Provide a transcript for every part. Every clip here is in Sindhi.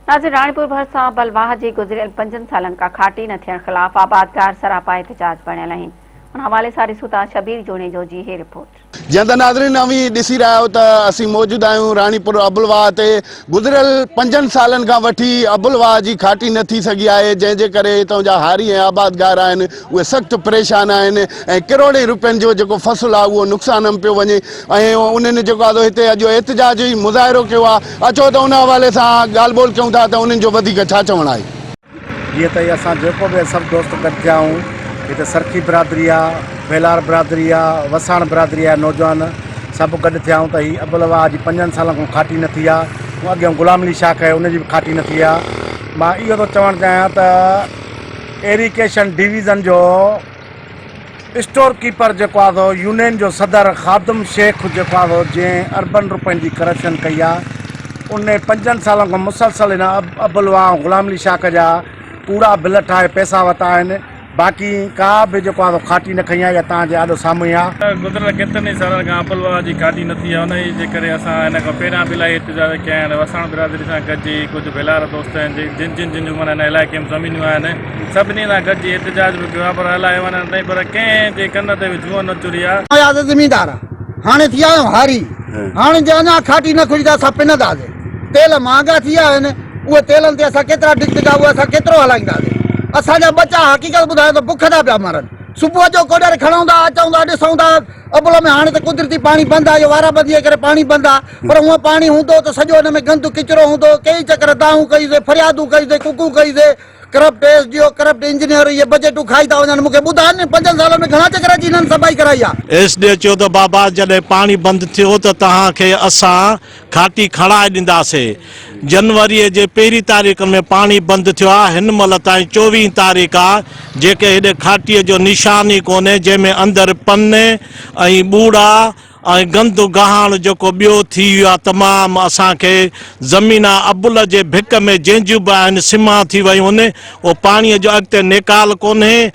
ناظرين راڻيپور ڀرسان بلواهه جي گذريل پنجن سالن کان کاٽي نه ٿيڻ خلاف آبادگار سراپا احتجاج بڻيل آهن ان حوالي سان ڏسون ٿا شبير جوڻيجو جي هي رپورٽ. جيئن ته ناظرين اوهين ڏسي رهيا آهيو ته اسين موجود آهيون راڻيپور ابلواهه تي گذريل پنجن سالن کان وٺي ابلواهه جي کاٽي نه ٿي سگهي آهي جنهن جي ڪري هتان جا هاري ۽ آبادگار آهن اهي سخت پريشان آهن ۽ ڪروڙين روپين جو جيڪو فصل آهي اهو نقصان م پيو وڃي ۽ انهن جيڪو آهي سو هتي اڄ احتجاجي مظاهرو ڪيو آهي اچو ته ان حوالي سان ڳالهه ٻولهه ڪيون ٿا ته انهن جو وڌيڪ ڇا چوڻ آهي. جيئن ته اسان جيڪو به سڀ دوست گڏ ٿيا آهيون هتي سرکي برادري آ، ڀيلار برادري آ، وساڻ برادري آ نوجوان سڀ گڏ ٿيا آهيون ته هي ابل واهه جي پنجن سالن کان کاٽي نه ٿي آ اڳيان غلام علي شاخ آهي ان جي به کاٽي نه ٿي آ مان اهو ٿو چوڻ چاهيان ته ايريگيشن ڊويزن جو اسٽور ڪيپر جيڪو آهي سو يونين جو صدر خادم شيخ جيڪو آهي سو جنهن اربن روپين جي ڪرپشن ڪئي آهي ان پنجن سالن کان مسلسل هن ابلوا ۽ غلام علي شاخ جا ڪوڙا بل ٺاهي پئسا ورتا آهن باقي ڪا به جيڪو آهي سو کاٽي نه کنئي آهي يا توهان جي آڏو سامهون آهي. گذريل ڪيترن ئي سالن کان ابلوا جي کاٽي نه ٿي آهي انهي جي ڪري اسان هن کان پهريان به الاهي احتجاج ڪيا آهن وساڻ برادري سان گڏجي ڪجهه ڀيلار دوست آهن جن جن جن جون معنيٰ هن علائقي ۾ زمينون آهن سڀني سان گڏجي احتجاج به ڪيو آهي پر الائي وڃڻ تائين پر ڪنهن جي ڪن تي به جونء نه چري آهي. هياسين زميندار هاڻي ٿي ويا آهيون هاري هاڻي جي اڃا کاٽي نه کلي ته اسان پننداسين تيل مهانگا ٿي ويا آهن اهي تيلن تي اسان ڪيترا ڊگڊگا اهي اسان ڪيترو هلائينداسين اسان جا ٻچا حقيقت ٻڌايان ته بک تان پيا مرن صبح جو ڪوڏر کڻون ٿا اچون ٿا ڏسون ٿا ابل ۾ هاڻي ته قدرتي پاڻي بند آهي اهو وارابندي جي ڪري پاڻي بند آهي پر هونء پاڻي هوندو ته سڄو ان ۾ گند ڪچرو هوندو ڪيئي چڪر دانهون ڪئيسين فريادون ڪئيسين ڪوڪون ڪئيسين corrupt S D O corrupt engineer اهي بجيٽون کائي ٿا وڃن مون کي ٻڌاء نه پنجن سالن ۾ گهڻا چڪر اچي هنن صفائي ڪرائي آ. ايس ڊي چيو ته بابا جڏهن پاڻي بند ٿيو ته توهان کي اسان کاٽي کڻائي ڏينداسي. جنوريء جي پهرين تاريخ ۾ پاڻي بند ٿيو آ هن مهل تائين چوويهين تاريخ آ جيڪي هيڏي کاٽيء جو نشان ئي ڪونهي جنهن ۾ اندر پن ۽ ٻوڙا ۽ گند گهاڻ جيڪو ٻيو ٿي ويو آ تمام اسان کي زمينا ابل جي ڀڪ ۾ جنهن جون به آهن سمان ٿي ويون ان اهو پاڻي جو اڳتي نيڪال ڪونهي.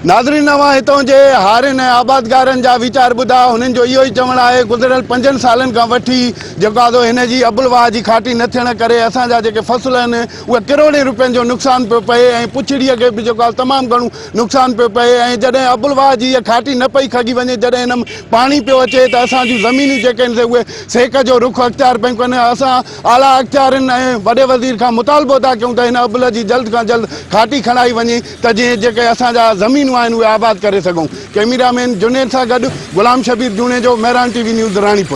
ناظرين اوهان هتون جي هارين ۽ آبادگارن جا ويچار ٻڌا هنن جو اهو ئي چوڻ آهي گذريل پنجن سالن کان وٺي جيڪو آ سو هن جي ابل واهه جي کاٽي نه ٿيڻ ڪري اسان جا جيڪي فصل آهن اهي ڪروڙين روپين جو نقصان پيو پئي ۽ پڇڙيء کي به جيڪو آ تمام گهڻو نقصان پيو پئي ۽ جڏهن ابوالواهه جي اها کاٽي نه پئي کڳي وڃي جڏهن هن م پاڻي پيو اچي ته اسان جون زمينون جيڪي آهن سي اهي سيڪ جو رخ اختيار پيون ڪن اسان اعليٰ اختيارين ۽ وڏي وزير کان مطالبو ٿا ڪيون ته هن ابل جي جلد کان جلد کاٽي کڻائي وڃي ته جيئن جيڪي اسان جا زمينون آهن اهي آباد ڪري سگهون ڪئميرا مين جنيد سان گڏ Ghulam Shabbir Junejo Mehran T V news Ranipur.